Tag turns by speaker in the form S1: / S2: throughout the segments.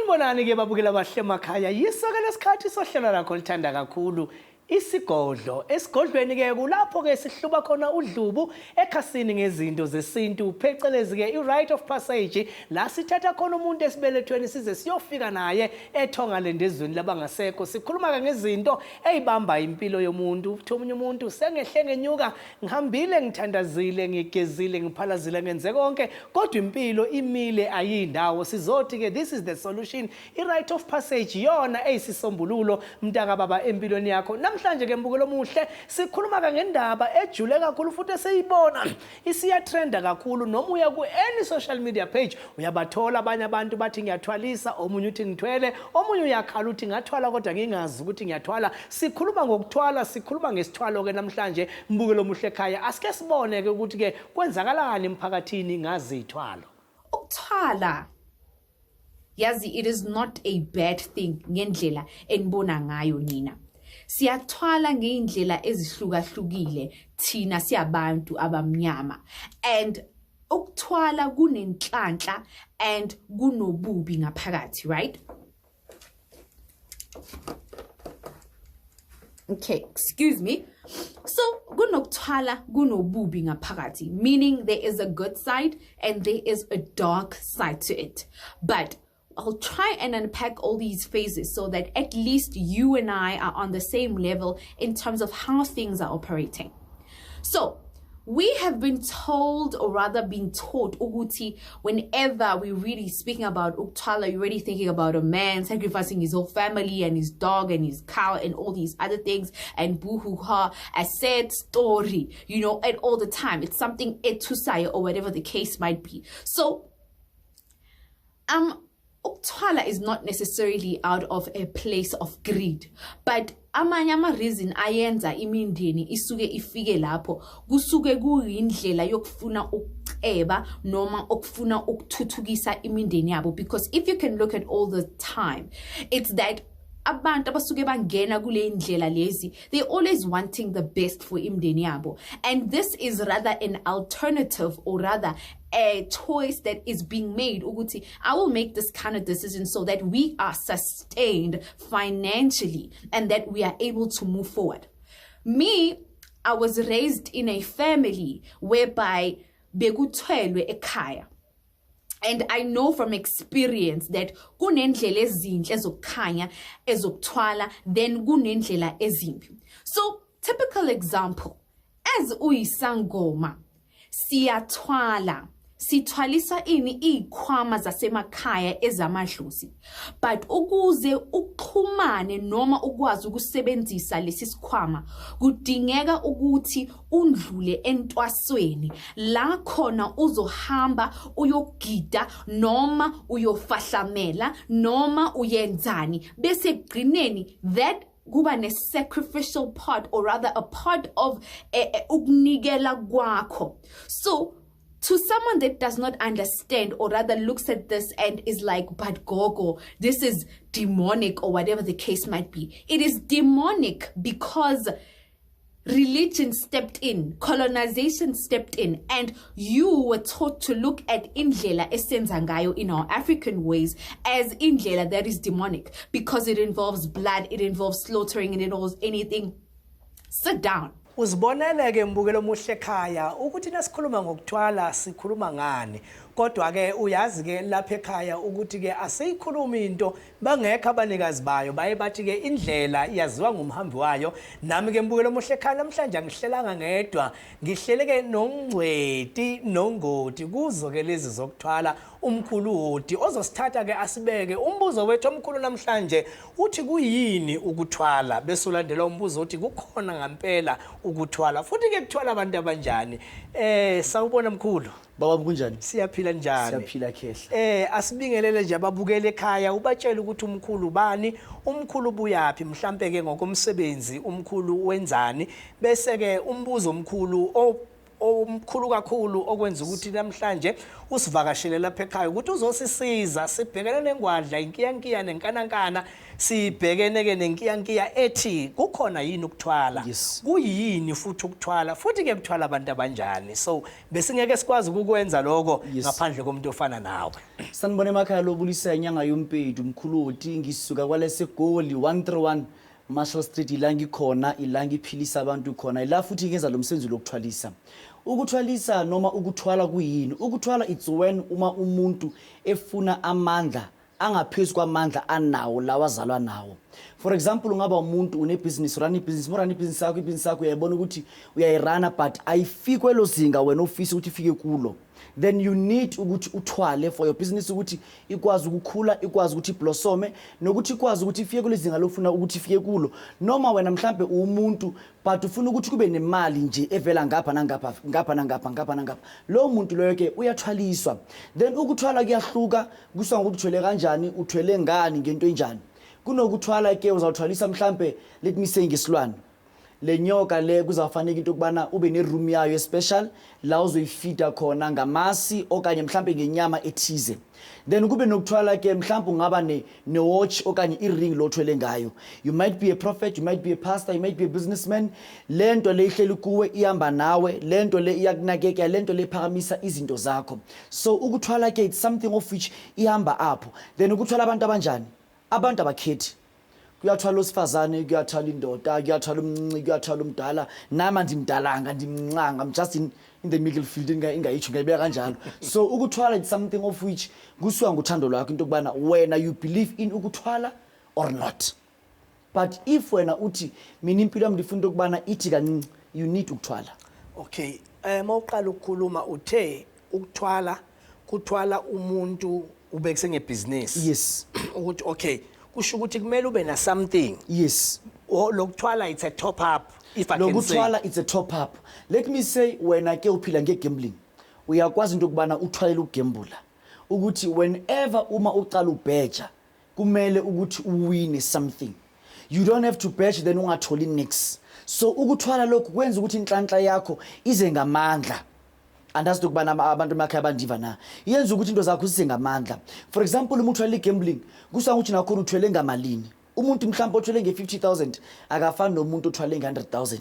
S1: Sanibonani ke babukela abahle emakhaya. Yiso ke lesikhathi sohlelo lakho lithanda kakhulu isigodlo. Esigodlweni ke kulapho ke sihluba khona udlubu ekhasini ngezinto zesintu, phecelezi ke i-rite of passage, la sithatha khona umuntu esibelethweni size siyofika naye ethongalende ezweni labangasekho. Sikhuluma ke ngezinto eyibamba impilo yomuntu. Uthi omunye umuntu, sengehle ngenyuka, ngihambile, ngithandazile, ngigezile, ngiphalazile, ngenze konke, kodwa impilo imile ayindawo. Sizothi ke this is the solution, i-rite of passage yona eyisisombululo, mntaka baba, empilweni yakho. Namhlanje ke, mbukelo omuhle, sikhuluma ke ngendaba ejule kakhulu futhi esiyibona isiyatrenda kakhulu. Noma uya ku-any social media page, uyabathola abanye abantu bathi ngiyathwalisa, omunye uthi ngithwele, omunye uyakhala uthi ngathwala kodwa ngingazi ukuthi ngiyathwala. Sikhuluma ngokuthwala, sikhuluma ngesithwalo-ke namhlanje, mbukelo omuhle ekhaya. Asike sibone-ke ukuthi-ke kwenzakalani emphakathini ngazithwalo.
S2: Ukuthwala, yazi, it is not a bad thing ngendlela enibona ngayo nina. Siyathwala ngey'ndlela ezihlukahlukile thina siyabantu abamnyama, and ukuthwala kunenhlanhla and kunobubi ngaphakathi, right? Okay, excuse me. So kunokuthwala kunobubi ngaphakathi, meaning there is a good side and there is a dark side to it, but I'll try and unpack all these phases so that at least you and I are on the same level in terms of how things are operating. So, we have been told, or rather been taught, ukuthi whenever we're really speaking about ukuthwala, you're already thinking about a man sacrificing his whole family and his dog and his cow and all these other things and boo-hoo-ha, a sad story at all the time. It's something etusaya or whatever the case might be. So, ukuthwala is not necessarily out of a place of greed, but amanye ama-reason ayenza imindeni isuke ifike lapho kusuke kuyindlela yokufuna ukuceba noma ukufuna ukuthuthukisa imindeni yabo, because if you can look at all the time, it's that abantu abasuke bangena kule ndlela lezi, they always wanting the best for imindeni yabo, and this is rather an alternative, or rather a choice that is being made ukuthi I will make this kind of decision so that we are sustained financially and that we are able to move forward. Me, I was raised in a family whereby bekuthwelwe ekhaya, and I know from experience that kunendlela ezinhle ezokukhanya ezokuthwala, then kunendlela ezimbi. So typical example, as uyisangoma, siyathwala, sithwalisa ini? Izikhwama zasemakhaya ezamadlozi. But ukuze uxhumane noma ukwazi ukusebenzisa lesi sikhwama, kudingeka ukuthi undlule entwasweni la khona uzohamba uyogida noma uyofahlamela noma uyenzani, bese ekugcineni that kuba ne-sacrificial part, or rather a part of ukunikela kwakho. So to someone that does not understand, or rather looks at this and is like, "But gogo, this is demonic," or whatever the case might be, it is demonic because religion stepped in, colonization stepped in, and you were taught to look at indlela esenza ngayo in our African ways as indlela that is demonic because it involves blood, it involves slaughtering, and it involves anything. Sit down.
S1: Uzibonele ke, mbukelo omuhle ekhaya, ukuthi nasikhuluma ngokuthwala sikhuluma ngani. Kodwa ke uyazi ke lapha ekhaya ukuthi ke asiyikhulumi into bangekho abanikazi bayo. Baye bathi ke indlela yaziwa ngumhambi wayo. Nami ke, mbukelo omuhle ekhaya, namhlanje angihlelanga ngedwa, ngihlele ke nongcweti nongoti kuzo ke lezi zokuthwala, umkhulu Hoti, ozosithatha ke asibeke umbuzo wethu omkhulu namhlanje uthi kuyini ukuthwala, bese ulandela umbuzo uthi kukhona ngampela ukuthwala, futhi ke kuthwala abantu abanjani? Sawubona mkhulu.
S3: Baba, kunjani?
S1: Siyaphila, njani?
S3: Siyaphila, khehla.
S1: Asibingelele nje ababukele ekhaya, ubatshele ukuthi umkhulu ubani, umkhulu ubuyaphi, mhlambe ke ngokomsebenzi umkhulu wenzani, bese ke umbuzo omkhulu Omkhulu kakhulu okwenza ukuthi namhlanje usivakashele lapha ekhaya ukuthi uzosisiza sibhekene nengwadla, inkiyankiya nenkanankana. Sibhekene ke nenkiyankiya ethi kukhona yini ukuthwala?
S3: Yes.
S1: Kuyini futhi ukuthwala? Futhi ke kuthwala abantu abanjani? So besingeke sikwazi ukukwenza lokho ngaphandle komuntu ofana nawe.
S3: Sanibona emakhaya. Lobulisa inyanga yompedu, mkhuloti. Ngisuka kwalesegoli 131 Marshall Street, ila ngikhona, ila ngiphilisa abantu khona, ila futhi ngenza lo msebenzi lokuthwalisa. Ukuthwalisa noma ukuthwala kuyini? Ukuthwala, it's when uma umuntu efuna amandla angaphezu kwamandla anawo lawa azalwa nawo. For example, ungaba umuntu unebhizinisi, run ibhizinisi, uma run ibhizinisi yakho, ibhizinisi yakho uyayibona ukuthi uyayirana, but ayifiki kwelo zinga wena ofisa ukuthi ifike kulo, then you need ukuthi uthwale for your business ukuthi ikwazi ukukhula, ikwazi ukuthi iblossome, nokuthi ikwazi ukuthi ifike kule zinga lofuna ukuthi ifike kulo. Noma wena mhlambe uwumuntu but ufuna ukuthi kube nemali nje evela ngapha nangapha, ngapha nangapha, ngapha nangapha, lowo muntu loyo ke uyathwaliswa. Then ukuthwala kuyahluka, kusuka ngokuthi uthwele kanjani, uthwele ngani, ngento enjani. Kunokuthwala ke uzawuthwalisa mhlambe, let me say, ngesilwane le nyoka le, kuzawufaneka into yokubana ube neroom yayo especial la uzoyifida khona ngamasi okanye mhlambe ngenyama ethize. Then kube nokuthwala ke, mhlawumbe ungaba ne-watch okanye i-ring lo othwele ngayo. You might be a prophet, you might be a pastor, you might be a businessman. Le nto le ihleli kuwe, ihamba nawe, le nto le iyakunakekela, le nto le iphakamisa izinto zakho. So ukuthwala ke, it's something of which ihamba apho. Then ukuthwala abantu abanjani? Abantu abakhethi, kuyathwala osifazane, kuyathwala indoda, kuyathwala umncinci, kuyathwala umdala. Nami andimdalanga, ndimncanga, I'm just in the middle field, ingayitsho ngayibeka kanjalo. So ukuthwala, it's something of which kusuka ngothando lwakho, into yokubana wena you believe in ukuthwala or not. But if wena uthi mina impilo yami ndifuna into yokubana ithi kancinci, you need ukuthwala.
S1: Okay, mawuqala ukukhuluma uthe ukuthwala kuthwala umuntu ubekise ngebhizinisi.
S3: Yes.
S1: Ukuthi okay, kusho ukuthi kumele ube na something.
S3: Yes.
S1: Lokuthwala, it's a top up, if I can say.
S3: Lokuthwala, it's a top up. Let me say wena ke uphila ngegambling, uyakwazi into yokubana uthwalele ukugembula, ukuthi whenever uma uqala ubheja kumele ukuthi uwine something. You don't have to bet then ungatholi nix. So ukuthwala lokhu kwenza ukuthi inhlanhla yakho ize ngamandla. Andazi ukubana abantu emakhaya bandiva na. Yenza ukuthi into zakho zize ngamandla. For example, uma uthwale i-gambling, kusuka ukuthi nakhona uthwele ngamalini. Umuntu mhlawumbe othwele nge-50,000 akafani nomuntu othwale nge-100,000.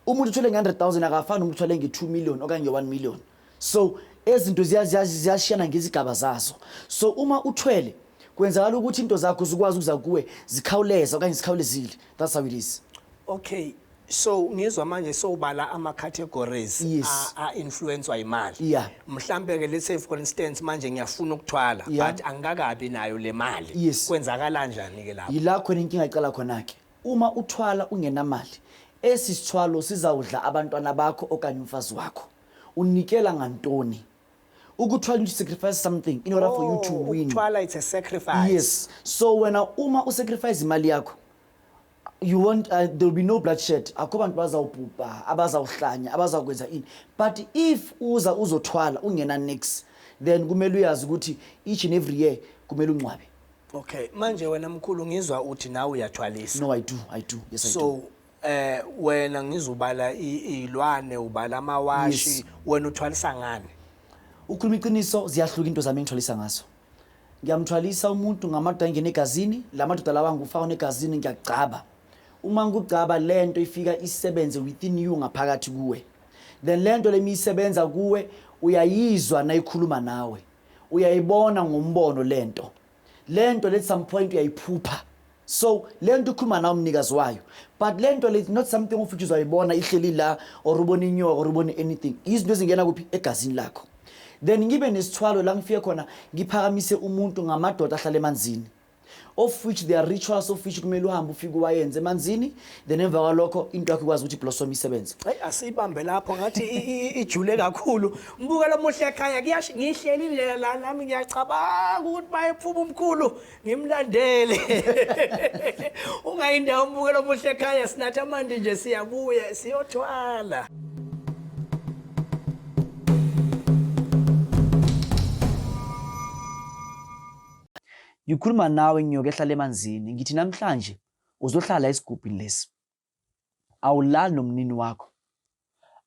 S3: Umuntu othwele nge-100,000 akafani nomuntu othwale nge-2 million okanye nge-1 million. So ezinto ziyashiyana ngezigaba zazo. So uma uthwele kwenzakala ukuthi into zakho zikwazi ukuza kuwe zikhawuleza okanye zikhawulezile. That's how it is.
S1: Okay, so ngizwa manje sowubala ama categories a influencewa imali. Mhlambe ke, let's say for instance, manje ngiyafuna ukuthwala but angikakabi nayo le mali. Kwenzakala kanjani ke lapho?
S3: Yila khona inkinga iqala khona ke. Uma uthwala ungenamali, esi sithwalo sizawudla abantwana bakho okanye umfazi wakho. Unikela ngantoni? Ukuthwala, you sacrifice something in order for you to win.
S1: Ukuthwala, it's a sacrifice.
S3: Yes. So wena uma usacrifice imali yakho, you won't there will be no bloodshed, akho bantu bazawubhubha, abazawuhlanya, abazawukwenza ini. But if uza uzothwala ungena nix, then kumele uyazi ukuthi each and every year kumele ungcwabe.
S1: Okay, manje wena mkhulu, ngizwa uthi nawe uyathwalisa.
S3: No, I do, I do, yes, I do.
S1: So wena ngizubala izilwane, ubala amawashi. Wena uthwalisa ngani?
S3: Ukhuluma iqiniso, ziyahluka into zami engithwalisa ngazo. Ngiyamthwalisa umuntu ngamadoda angena egazini. La madoda lawa ngufaka negazini, ngiyagcaba. Uma ngikugcaba, lento ifika isebenze within you, ngaphakathi kuwe. Then lento lemisebenza kuwe, uyayizwa nayikhuluma nawe, uyayibona ngombono lento. Lento at some point uyayiphupha. So lento ikhuluma nawe, umnikazi wayo. But lento le, it's not something of which uzoyibona ihleli la or ubone inyoka or ubone anything. Izinto ezingena kuphi? Egazini lakho. Then ngibe nesithwalo la ngifike khona ngiphakamise umuntu ngamadoda ahlala emanzini, of which there are rituals of which kumele uhambe ufike uwayenze emanzini, then emva kwalokho into yakho ikwazi ukuthi blossom, isebenze.
S1: Hayi, asiyibambe lapho, ngathi ijule kakhulu. Mbukelo omuhle ekhaya, kuyasho ngihleli nje la nami ngiyacabanga ukuthi bayephuma umkhulu ngimlandele. Ungayindawo, umbukelo omuhle ekhaya, sinatha amandi nje, siyabuya siyothwala.
S3: Ngikhuluma nawe nyoka ehlala emanzini, ngithi namhlanje uzohlala esigubhini lesi. Awulali nomnini wakho.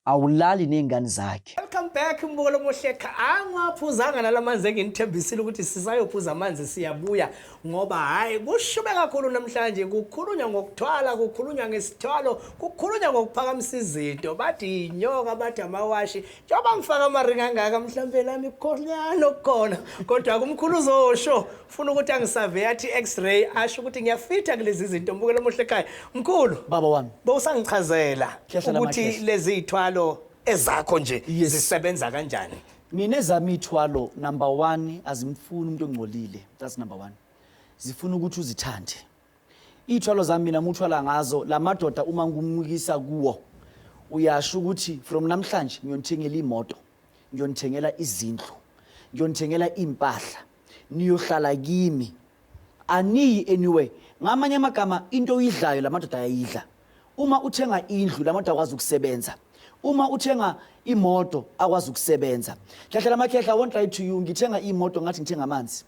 S3: Awulali ney'ngane zakhe.
S1: Welcome back mbukelo omuhle. Angiwaphuzanga nalamanzi enginithembisile ukuthi sisayophuza amanzi, siyabuya ngoba hayi, kushube kakhulu namhlanje. Kukhulunywa ngokuthwala, kukhulunywa ngesithwalo, kukhulunywa ngokuphakamisa izinto, bathi inyoka, bathi amawashi. Njengoba ngifaka amaringi angaka, mhlawumbe lami kukhonyana okukhona, kodwa kumkhulu uzosho, funa ukuthi angisave, athi x-ray, asho ukuthi ngiyafitha kulezi zinto. Mbukelo omuhle ekhaya, mkhulu,
S3: Baba wami.
S1: Bowusangichazela
S3: Khehla
S1: ukuthi
S3: lamakhehla.
S1: lezi iy'thwalo ezakho nje
S3: Yes.
S1: zisebenza kanjani?
S3: Mina ezami iy'thwalo, number one, azimfuni umuntu ongcolile. That's number one. Zifuna ukuthi uzithande iy'thwalo zami. Mina muthwala ngazo la madoda, uma ngumukisa kuwo, uyasho ukuthi from namhlanje ngiyonithengela imoto, ngiyonithengela izindlu, ngiyonithengela iy'mpahla, niyohlala kimi, aniyi anywhere. Ngamanye amagama, into oyidlayo la madoda ayayidla. Uma uthenga indlu, la madoda akwazi ukusebenza. Uma uthenga imoto, akwazi ukusebenza. Khehla lamakhehla, I won't lie to you, ngithenga imoto ngathi ngithenga amanzi,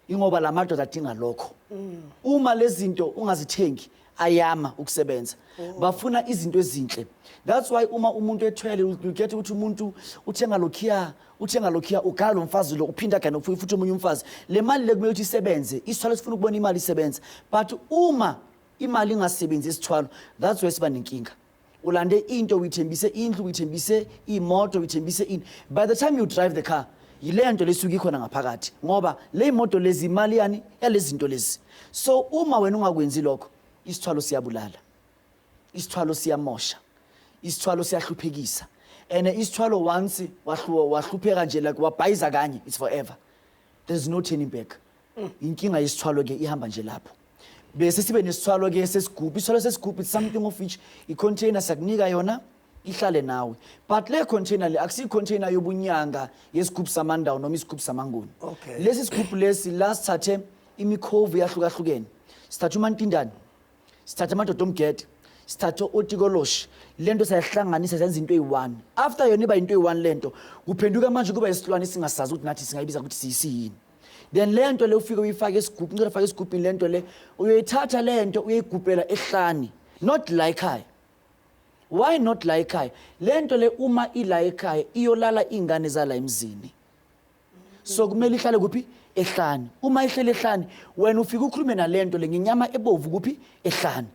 S3: ingoba la madoda adinga lokho. Uma lezi zinto ungazithengi, ayama ukusebenza. Bafuna izinto ezinhle. That's why uma umuntu ethwele, you get ukuthi umuntu uthenga lokhiya, uthenga lokhiya, ugala lo mfazi lo, uphinda agane futhi omunye umfazi. Le mali le kumele ukuthi isebenze. Isithwalo sifuna ukubona imali isebenza, but uma imali ingasebenzi isithwalo, that's why siba nenkinga. Ulande into, uyithembise indlu, uyithembise imoto, uyithembise ini, by the time you drive the car, yile nto lesuke ikhona ngaphakathi, ngoba le imoto lezi imali yani yalezi zinto lezi. So uma wena ungakwenzi lokho, isithwalo siyabulala, isithwalo siyamosha, isithwalo siyahluphekisa. And isithwalo once wahlupheka nje, like wabhayiza kanye, it's forever, there's no turning back. Inkinga yesithwalo ke ihamba nje lapho. Bese sibe nesithwalo ke sesigubhu. Isithwalo sesigubhu, it's something of which i-container siyakunika yona, ihlale nawe, but le container le akusiyi container yobunyanga yesigubhu samandawo noma isigubhu samanguni. Lesi sigubhu lesi la sithathe imikhovu yahlukahlukene, sithathe umantindane, sithathe amadoda omgede, sithathe otikoloshi, lento sayihlanganisa, senza into eyi-one. After yona iba into eyi-one, lento kuphenduka manje kuba isilwane esingasazi ukuthi nathi singayibiza ukuthi siyisiyini. Then le nto le ufike uyifake esigubhu, ngicela ufake esigubhini. Le nto le uyoyithatha, le nto uyayigubhela ehlane, not la ekhaya. Why not la ekhaya? Le nto le uma ila ekhaya, iyolala iy'ngane zala emzini, so kumele ihlale kuphi? Ehlane. Uma ihlele ehlane, wena ufike ukhulume nalento le ngenyama ebovu kuphi? Ehlane,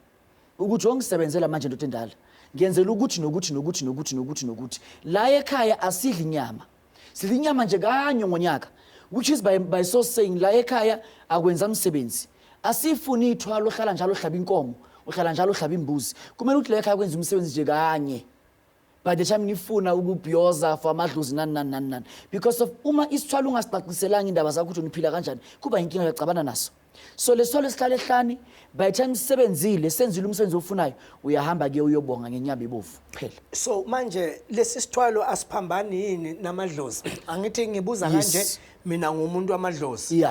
S3: ukuthi ongisebenzela manje, ndoda endala, ngiyenzela ukuthi nokuthi nokuthi nokuthi nokuthi nokuthi. La ekhaya asidli inyama, sidla inyama nje kanye ngonyaka, which is by so saying, la ekhaya akwenza umsebenzi. Asifuni ithwalo ohlala njalo ohlaba inkomo, uhlala njalo ohlaba imbuzi. Kumele ukuthi la ekhaya kwenza umsebenzi nje kanye by the time nifuna ukubhiyoza for amadlozi, nani nani nani nani, because of uma isithwalo ungasicaciselanga indaba zakho ukuthi uniphila kanjani, kuba inkinga, uyacabana naso. So lesithwalo esihlala ehlane, by the time sisebenzile, senzile umsebenzi ofunayo, uyahamba ke uyobonga ngenyama ebovu kuphela.
S1: So manje lesi sithwalo asiphambani yini namadlozi? Angithi ngibuza kanje, mina ngumuntu wamadlozi.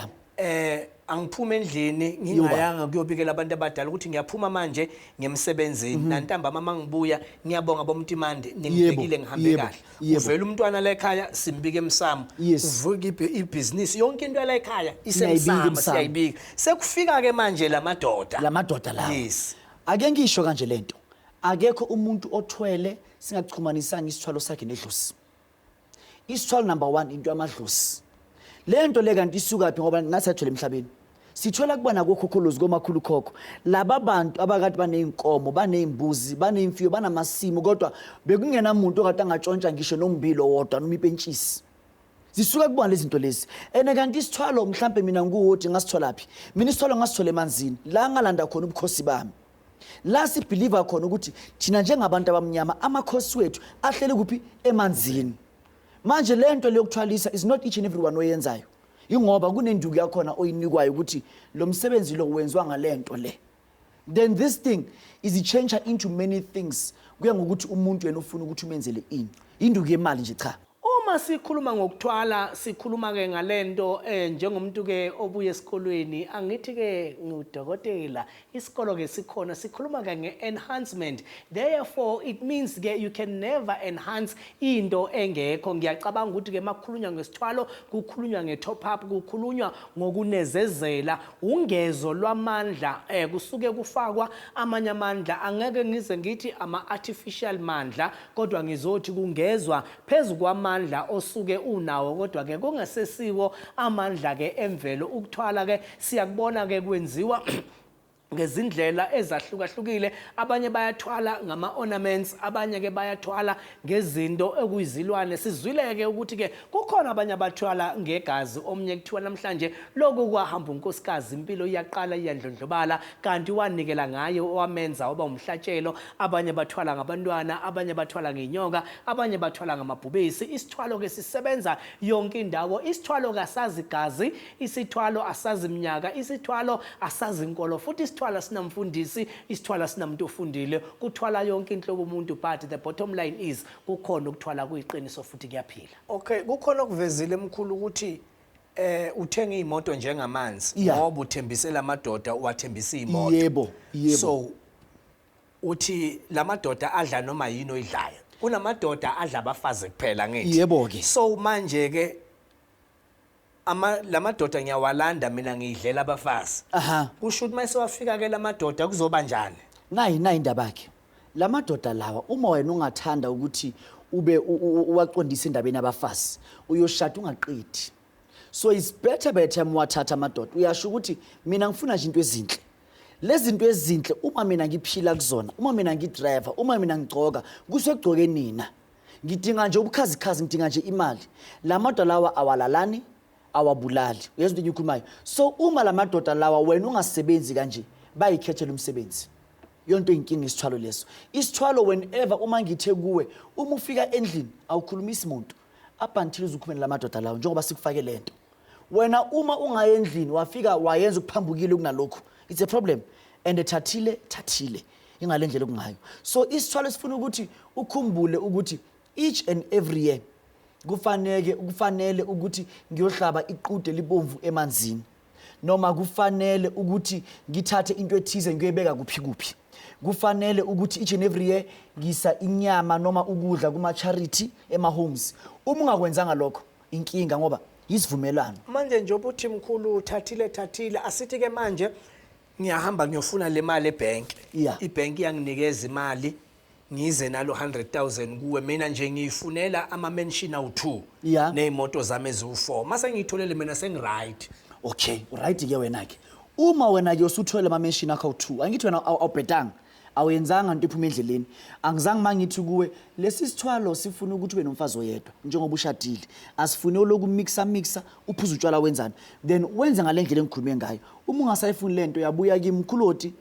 S1: Angiphuma endlini ngingayanga kuyobikela abantu abadala ukuthi ngiyaphuma manje ngemsebenzini, nantambama mangibuya ngiyabonga bomtimande, ningibhekile, ngihambe kahle. Uvela umntwana la ekhaya, simbike emsamo. Uvuka ibhizinisi, yonke into yala ekhaya
S3: Siyayibika
S1: isemsamo.
S3: Emsamo.
S1: Siyayibika. Sekufika ke manje lamadoda.
S3: Lamadoda lawa. Ake ngisho kanje lento, akekho umuntu othwele singachumanisanga isithwalo sakhe nedlozi. Isithwalo, number one, into yamadlozi. Le nto le kanti isukaphi? Ngoba nathi sathwele emhlabeni, sithola kubona kokhokholozi, komakhulu khokho, laba bantu abakade baney'nkomo, baney'mbuzi, baney'mfuyo, banamasimu, kodwa bekungenamuntu okade angatshontsha ngisho nombilo wodwa noma ipentshisi. Zisuka kubona lezi zinto lezi. And kanti isithwalo, mhlampe mina nguwoti ngasitholaphi? Mina isithwalo ngasithola emanzini, la ngalanda khona ubukhosi bami, la sibhiliva khona ukuthi thina njengabantu abamnyama amakhosi wethu ahleli kuphi? Emanzini. Manje le nto leyokuthwalisa is not each and everyone oyenzayo, ingoba kunenduku yakhona oyinikwayo ukuthi lo msebenzi lo wenziwa ngale nto le. Then this thing is change into many things, kuya ngokuthi umuntu yena ufuna ukuthi umenzele ini. Induku yemali nje cha.
S1: Uma sikhuluma ngokuthwala sikhuluma ke ngalento njengomuntu ke obuye esikolweni, angithi ke ngudokotela, isikolo ke sikhona, sikhuluma ke nge-enhancement. Therefore it means ke you can never enhance into engekho. Ngiyacabanga ukuthi ke makukhulunywa ngesithwalo kukhulunywa nge-top up, kukhulunywa ngokunezezela ungezo lwamandla, kusuke kufakwa amanye amandla. Angeke ngize ngithi ama-artificial mandla, kodwa ngizothi kungezwa phezu kwamandla osuke unawo, kodwa ke kungasesiwo amandla ke emvelo. Ukuthwala ke siyakubona ke kwenziwa ngezindlela ezahlukahlukile. Abanye bayathwala ngama-ornaments, abanye ke bayathwala ngezinto ekuyizilwane. Sizwile-ke ukuthi ke kukhona abanye abathwala ngegazi. Omunye kuthiwa namhlanje lokhu kwahamba unkosikazi, impilo iyaqala iyandlondlobala, kanti wanikela ngaye wamenza waba umhlatshelo. Abanye bathwala ngabantwana, abanye bathwala ngenyoka, abanye bathwala ngamabhubesi. Isithwalo-ke sisebenza yonke indawo. Isithwalo kasazi gazi, isithwalo asazi minyaka, isithwalo asazi inkolo, futhi isithwalo asinamfundisi, isithwalo asinamuntu ofundile, kuthwala yonke inhlobo umuntu. But the bottom line is kukhona ukuthwala kuyiqiniso futhi kuyaphila. Okay, kukhona okuvezile mkhulu ukuthi uthenga imoto njengamanzi ngoba uthembisela amadoda, uwathembisa imoto.
S3: Yebo, yebo.
S1: So uthi lamadoda adla noma yini oyidlayo. Kunamadoda adla abafazi kuphela, ngithi.
S3: Yebo-ke.
S1: So manje ke ama lamadoda ngiyawalanda mina, ngiyidlela abafazi. Kusho ukuthi mayise wafika ke lamadoda kuzoba njani?
S3: Nayi indaba yakhe. Lamadoda lawa, uma wena ungathanda ukuthi ube uwaqondise endabeni yabafazi, uyoshada ungaqedi. So it's better by the time wathatha amadoda uyasho ukuthi mina ngifuna nje into ezinhle. Lezi zinto ezinhle uma mina ngiphila kuzona, uma mina ngidriver, uma mina ngigcoka, kusekugcoke nina. Ngidinga nje ubukhazikhazi, ngidinga nje imali. La madoda lawa awalalani, awabulali. Uyezwa into engiyikhulumayo? So uma la madoda lawa wena ungasebenzi kanje, bayikhethela umsebenzi. Yonto inkinga isithwalo leso. Isithwalo whenever uma ngithe kuwe, uma ufika endlini awukhulumisi muntu. Up until uzukhulumela lamadoda lawo njengoba sikufake lento. Wena uma ungaya endlini wafika wayenza ukuphambukile kunalokhu, it's a problem. And thathile thathile ingale ndlela okungayo. So isithwalo sifuna ukuthi ukhumbule ukuthi each and every year kufanele ukuthi ngiyohlaba iqude libomvu emanzini, noma kufanele ukuthi ngithathe into ethize ngiyoyibeka kuphi kuphi. Kufanele ukuthi each and every year ngisa inyama noma ukudla kuma charity ema homes. Uma ungakwenzanga lokho inkinga, ngoba isivumelwano.
S1: Manje njengoba uthi mkhulu thathile thathile, asithi ke manje ngiyahamba ngiyofuna le mali ebank. Ibank iyanginikeza imali, ngize nalo 100,000 kuwe. Mina nje ngiyifunela ama mansion awu2 nezimoto zami eziwu4. Mase ngiyitholele mina sengi right.
S3: Okay, right ke wena ke. Uma wena ke usuthole ama mansion akho awu2, angithi wena awubhedanga, awuyenzanga into iphuma endleleni. Angizange mangithi kuwe lesi sithwalo sifuna ukuthi ube nomfazi oyedwa njengoba ushadile. Asifune lokhu mixa mixa uphuza utshwala wenzani. Then wenze ngale ndlela engikhulume ngayo. Uma ungasayifuni lento yabuya kimi mkhuloti,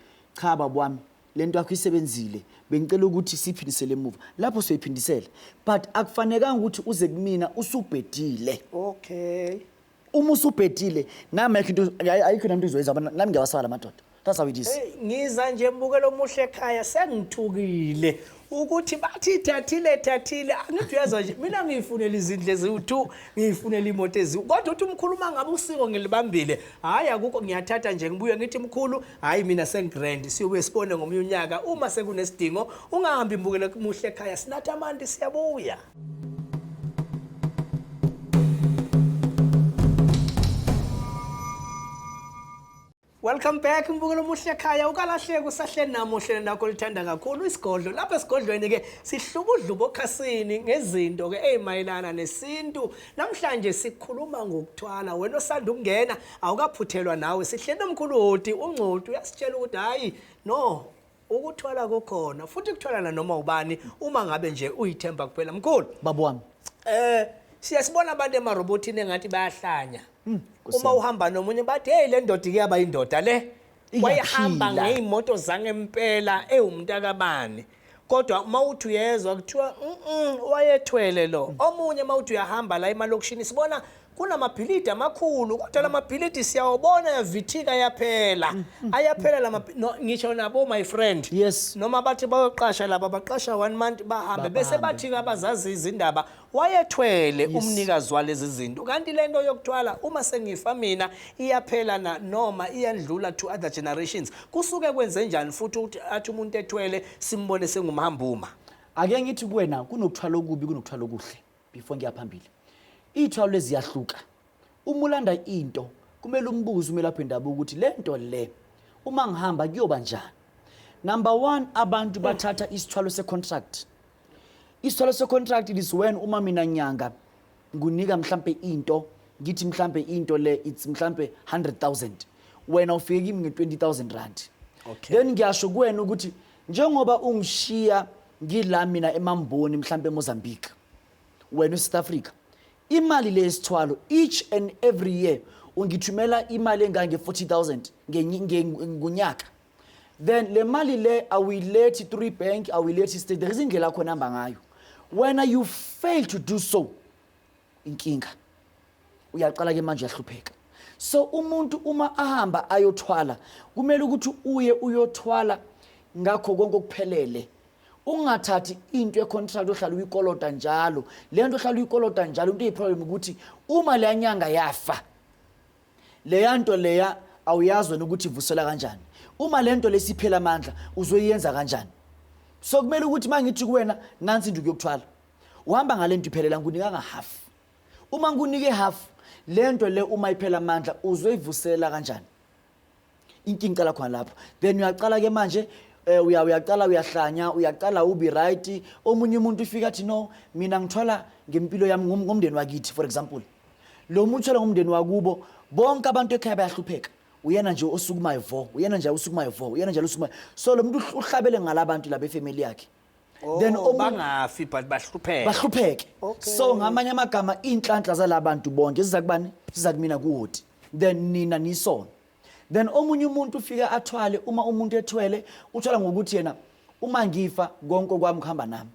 S3: cha baba wami, lento yakho isebenzile, bengicela ukuthi siyiphindisele emuva. Lapho siyoyiphindisela, but akufanekanga ukuthi uze kumina usubhedile.
S1: Okay.
S3: Uma usubhedile nami ayikho into, ayikho nami into izoyenza, nami ngiyawasaba lamadoda. That's how it is.
S1: Hey, ngiza nje mbukelo omuhle ekhaya, sengithukile ukuthi bathi thathile thathile. Angithi uyezwa nje, mina ngiyifunela izindlu eziwu2, ngiyifunela imoto eziwu, kodwa uthi umkhulu uma ngabe usiko ngilibambile, hayi akukho, ngiyathatha nje ngibuye ngithi mkhulu, hayi mina sengigrand. Siyobuye sibone ngomunye unyaka uma sekunesidingo. Ungahambi mbukelo omuhle ekhaya, sinatha amanti siyabuya. Welcome back mbukelo omuhle ekhaya. Ukalahleka usahleli nami ohlelo lakho olithanda kakhulu isigodlo. Lapha esigodlweni ke sihlubudlubo okhasini ngezinto ke ezimayelana nesintu. Namhlanje sikhuluma ngokuthwala. Wena osanda ukungena awukaphuthelwa nawe. Sihleli nomkhulu Hoti uNgcoti, uyasitshela ukuthi hayi no, ukuthwala kukhona futhi kuthwalana noma ubani uma ngabe nje uyithemba kuphela. Mkhulu
S3: baba wami,
S1: siyasibona abantu emarobotini engathi bayahlanya. Uma uhamba nomunye bathi hey, le ndoda iyaba indoda le. Wayehamba ngeyimoto zangempela ewumntakabani. Kodwa uma uthi uyezwa kuthiwa wayethwele lo. Omunye uma uthi uyahamba la emalokishini sibona Kunamabhilidi amakhulu, kodwa lamabhilidi siyawabona yavithika, yaphela, ayaphela lama, no, ngisho nabo, my friend. Noma bathi bayoqasha laba, baqasha one month, bahambe, bese
S3: Bahambe.
S1: Bathi abazazi izindaba wayethwele umnikazi walezi zinto. Kanti lento yokuthwala, uma sengifa mina, iyaphela na, noma iyandlula to other generations? Kusuke kwenze njani futhi ukuthi athi umuntu ethwele simbone sengumhambuma?
S3: Ake ngithi kuwena, kunokuthwala okubi, kunokuthwala okuhle. Before ngiya phambili, iy'thwalo lezi ziyahluka. Uma ulanda into, kumele umbuze umelaphi wendabuko ukuthi le nto le, uma ngihamba kuyoba njani. Number one, abantu bathatha isithwalo se-contract. Isithwalo se-contract is when uma mina nyanga ngunika mhlampe into, ngithi mhlampe into le it's mhlampe 100,000, wena ufike kimi nge-20,000 rand. Then ngiyasho kuwena ukuthi njengoba ungishiya ngila mina emamboni, mhlampe eMozambique, wena eSouth Africa, imali le yesithwalo, each and every year ungithumela imali engange 40,000 ngonyaka. Then le mali le awuyilethi through bank, awuyilethi state. There is indlela khona hamba ngayo. Wena you fail to do so, inkinga uyaqala ke manje, uyahlupheka. So umuntu uma ahamba ayothwala, kumele ukuthi uye uyothwala ngakho konke okuphelele. Ungathathi into ye-contract ohlala uyikolota njalo. Le nto ohlala uyikolota njalo, into eyi-problem ukuthi uma leya nyanga yafa, leya nto leya awuyazi wena ukuthi ivusela kanjani. Uma le nto lesiphela amandla, uzoyenza kanjani? So kumele ukuthi uma ngithi kuwena nansi induku yokuthwala, uhamba ngale nto iphelela, ngikunikanga half. Uma ngikunike half, le nto le uma iphela amandla, uzoyivusela kanjani? Inkinga iqala khona lapho. Then uyaqala ke manje, uyaqala uyahlanya, uyaqala ubi right. Omunye umuntu ufika athi, "No, mina ngithwala ngempilo yami, ngomndeni wakithi." For example, lo muntu uthwala ngomndeni wakubo, bonke abantu ekhaya bayahlupheka, uyena nje osukumayo vo, uyena nje osukumayo vo, uyena nje osukumayo. So lo muntu uhlabele ngalabantu laba efamily yakhe. Then
S1: Oh, bangafi but bahlupheke.
S3: Bahlupheke. So ngamanye amagama, iy'nhlanhla zalabantu bonke ziza kubani? Ziza kumina kuwoti, then nina nisona. Then omunye umuntu ufika athwale. Uma umuntu ethwele, uthwala ngokuthi yena uma ngifa konke kwami kuhamba nami.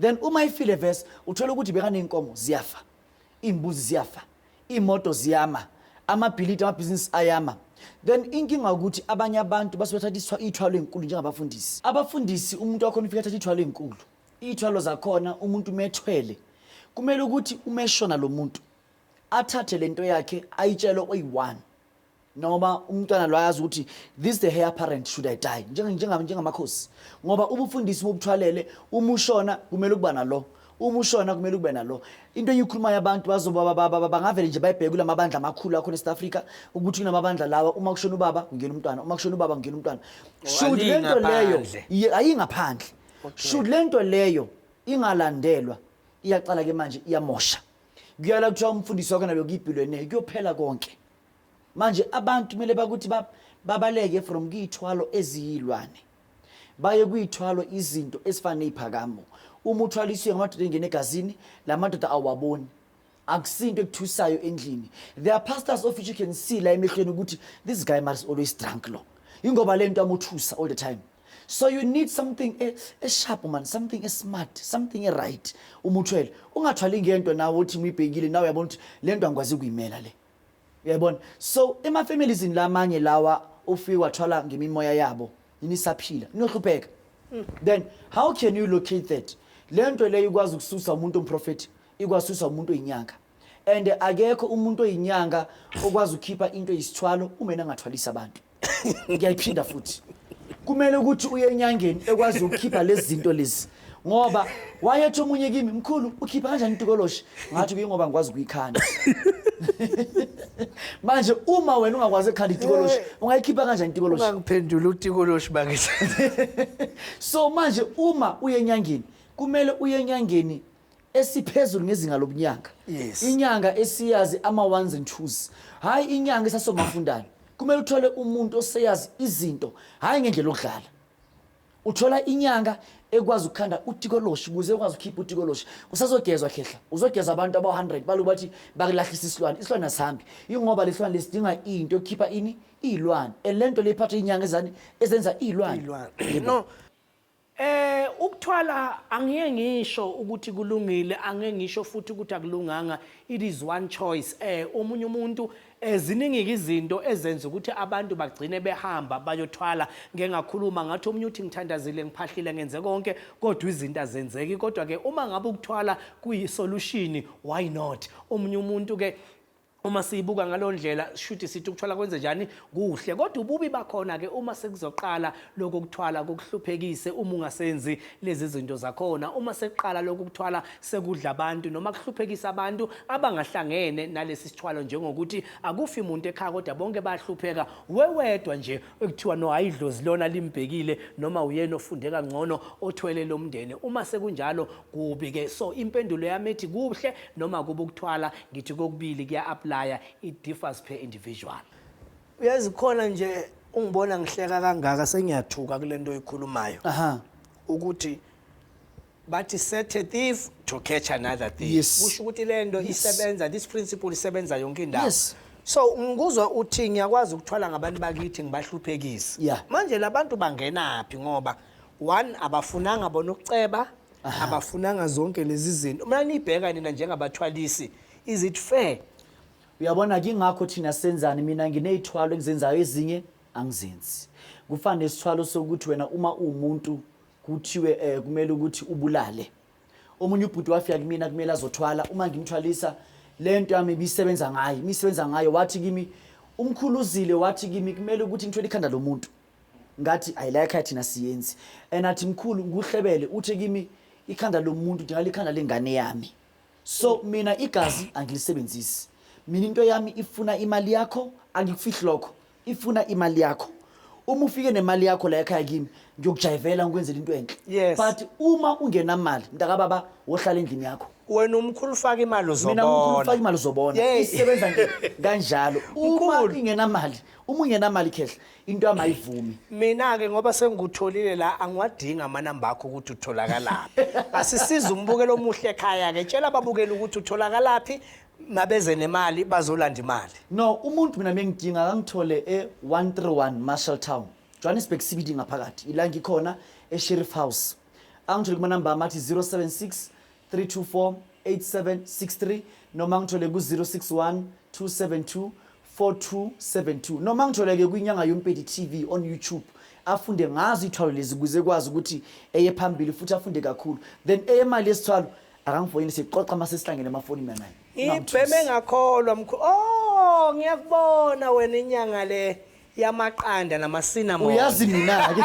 S3: Then uma ifile verse, uthola ukuthi bekaney'nkomo ziyafa, iy'mbuzi ziyafa, iy'moto ziyama, amabhilidi amabhizinisi ayama. Then inkinga ukuthi abanye abantu basuke bathatha iy'thwalo ey'nkulu njengabafundisi. Abafundisi, umuntu wakhona ufika athatha iy'thwalo ey'nkulu. Iy'thwalo zakhona, umuntu umethwele, kumele ukuthi umeshona lo muntu athathe lento yakhe ayitshele oyi-one noma umntwana lo ayazi ukuthi this the heir apparent should I die, njengamakhosi, ngoba ubufundisi bobuthwalele, uma ushona kumele ukuba nalo, uma ushona kumele kube nalo. Into engiyikhulumayo, abantu bazoba bangavele nje bayibheke kula mabandla amakhulu akhona eSouth Africa ukuthi kunamabandla lawa, uma kushona ubaba kungena umntwana, uma kushona ubaba kungena umntwana. Should
S1: Aliyi
S3: lento leyo
S1: ngaphandle.
S3: Ayingaphandle. Should lento leyo ingalandelwa, iyaqala ke manje iyamosha. Kuyala kuthiwa umfundisi wakho nabe kuyibillionaire, kuyophela konke. Manje abantu kumele bakuthi babaleke from kuyithwalo eziyilwane, baye kuyithwalo izinto ezifana neziphakamo. Uma uthwalisiwe ngamadoda engena egazini, la madoda awaboni, akusinto ekuthusayo endlini. There are pastors of which you can see la emehlweni ukuthi this guy must always drunk lo, ingoba lento amuthusa all the time. So you need something e-sharp man, something e-smart, something e-right. Uma uthwele, ungathwali ngento nawe uthi uyibhekile nawe uyabona ukuthi le nto angikwazi ukuyimela le, uyayibona? So emafamilizini lamanye lawa ufike wathwala ngemimoya yabo, nisaphila niyohlupheka. Then how can you locate that? Le nto leyo ikwazi ukususa umuntu omprofethi, ikwazi ukususa umuntu oyinyanga, and akekho umuntu oyinyanga okwazi ukukhipha into eyisithwalo uma yena angathwalisa abantu. Ngiyayiphinda futhi, kumele ukuthi uye enyangeni ekwazi ukukhipha lezi zinto lezi, ngoba wayethi omunye kimi, "Mkhulu, ukhipha kanjani intikoloshi?" Ngathi kuyingoba ngikwazi ukuyikhanda. Manje uma wena ungakwazi ukukhanda itikoloshi, ungayikhipha kanjani itikoloshi?
S1: Ungangiphendula utikoloshi bakithi.
S3: So manje uma uye enyangeni, kumele uye enyangeni esiphezulu ngezinga lobunyanga. Inyanga esiyazi ama-ones and twos, hhayi inyanga esasomafundane. Kumele uthole umuntu oseyazi izinto, hhayi ngendlela okudlala. Uthola inyanga ekwazi ukukhanda utikoloshi ukuze ukwazi ukukhipha utikoloshi. Usazogezwa khehla, uzogeza abantu aba-100, baloku bathi bakulahlisa isilwane, isilwane asihambi, ingoba lesilwane lesidinga into yokukhipha ini, iy'lwane. And le nto le iphathwa inyanga ezani ezenza iy'lwane.
S1: Iy'lwane. No. Ukuthwala angiye ngisho ukuthi kulungile, angeke ngisho futhi ukuthi akulunganga. It is one choice. Omunye umuntu, ziningi izinto ezenza ukuthi abantu bagcine behamba bayothwala. Ngeke ngakhuluma ngathi omunye uthi ngithandazile, ngiphahlile, ngenze konke, kodwa izinto azenzeki. Kodwa ke uma ngabe ukuthwala kuyi-solution, why not? Omunye umuntu ke, uma siyibuka ngalo ndlela, shuthi sithi ukuthwala kwenze njani? Kuhle. Kodwa ububi bakhona ke uma sekuzoqala lokho kuthwala kukuhluphekise, uma ungasenzi lezi zinto zakhona, uma sekuqala lokho kuthwala sekudla abantu noma kuhluphekisa abantu abangahlangene nalesi sithwalo, njengokuthi akufi umuntu ekhaya kodwa bonke bayahlupheka, wewedwa nje ekuthiwa no, hayi, idlozi lona limbhekile, noma uyena ofunde kangcono othwele lo mndeni. Uma sekunjalo kubi ke. So impendulo yami ethi kuhle noma kuba ukuthwala, ngithi kokubili kuya-applya. It differs per individual. Uyazi, khona nje ungibona ngihleka kangaka, sengiyathuka kule nto oyikhulumayo ukuthi bathi set a thief to catch another thief. Kusho ukuthi le nto isebenza, this principle isebenza yonke indawo. So ngikuzwa uthi ngiyakwazi ukuthwala ngabantu bakithi ngibahluphekise. Manje labantu bangenaphi? Ngoba one, abafunanga bona ukuceba, abafunanga zonke lezi zinto. Mina nibheka nina njengabathwalisi, is it fair?
S3: Uyabona, kingakho thina senzani, mina nginey'thwalo engizenzayo, ezinye angizenzi. Kufana nesithwalo sokuthi wena uma uwumuntu kuthiwe kumele ukuthi ubulale omunye ubhuti. Wafika kumina, kumele azothwala. Uma ngimthwalisa le nto yami ibisebenza ngayo, imisebenza ngayo, wathi kimi umkhuluzile, wathi kimi kumele ukuthi ngithwele ikhanda lomuntu. Ngathi ayi, la ekhaya thina siyenzi. And athi mkhulu nguhlebele, uthi kimi ikhanda lomuntu ndingala ikhanda lengane yami. So mina igazi angilisebenzisi. Mina into yami ifuna imali yakho, angikufihli lokho, ifuna imali yakho. Uma ufike nemali yakho la ekhaya kimi, ngiyokujayivela, ngikwenzela into enhle. But uma ungenamali, mntakababa, wohlala endlini yakho.
S1: Wena umkhulu ufaka imali,
S3: Mina umkhulu ufaka
S1: uzobona.
S3: Imali, uzobona. Isebenza nje kanjalo. Uma
S1: Mkhulu.
S3: ingenamali, uma ungenamali, khehla, into yami ayivumi.
S1: Mina-ke ngoba sengikutholile la, angiwadingi amanamba akho ukuthi utholakalaphi. Asisize umbukelo omuhle ekhaya-ke, tshela ababukeli ukuthi utholakalaphi, mabeze nemali bazolanda imali.
S3: No, umuntu mina mengidinga akangithole e-131 Marshalltown, Johannesburg CBD ngaphakathi, ila ngikhona e-Sheriff House. Angithole kumanamba ami athi 076 324 8763, noma ngithole ku-061 272 4272, noma ngithole-ke kwiNyanga Yompedi TV on YouTube, afunde ngazo iy'thwalo lezi ukuze kwazi ukuthi eye phambili futhi afunde kakhulu. Then eyemali yesithwalo akangifonile, sixoxa uma sesihlangene emafonini mina naye.
S1: Ngibheme ngakholwa, mkhulu. Oh, ngiyakubona wena, inyanga le yamaqanda nama-cinnamon.
S3: Uyazi mina-ke.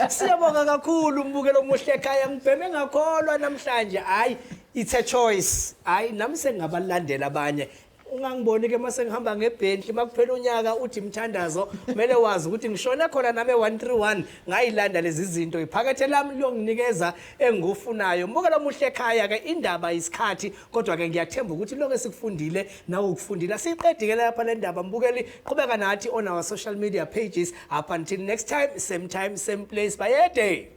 S1: Siyabonga kakhulu, umbukelo omuhle ekhaya. Ngibheme ngakholwa namhlanje. Hayi, it's a choice. Hayi, nami sengingabalandela abanye. Ungangiboni ke mase ngihamba ngeBentley makuphela unyaka, uthi imthandazo, kumele wazi ukuthi ngishone khona nami e-131, ngayilanda lezi zinto, iphakethe lami liyonginikeza engikufunayo. Mbukelo omuhle ekhaya ke, indaba isikhathi, kodwa ke ngiyathemba ukuthi lokho esikufundile nawe ukufundile. Asiyiqedi ke lapha le ndaba, mbukeli. Qhubeka nathi on our social media pages. Up until next time, same time, same place, bayede.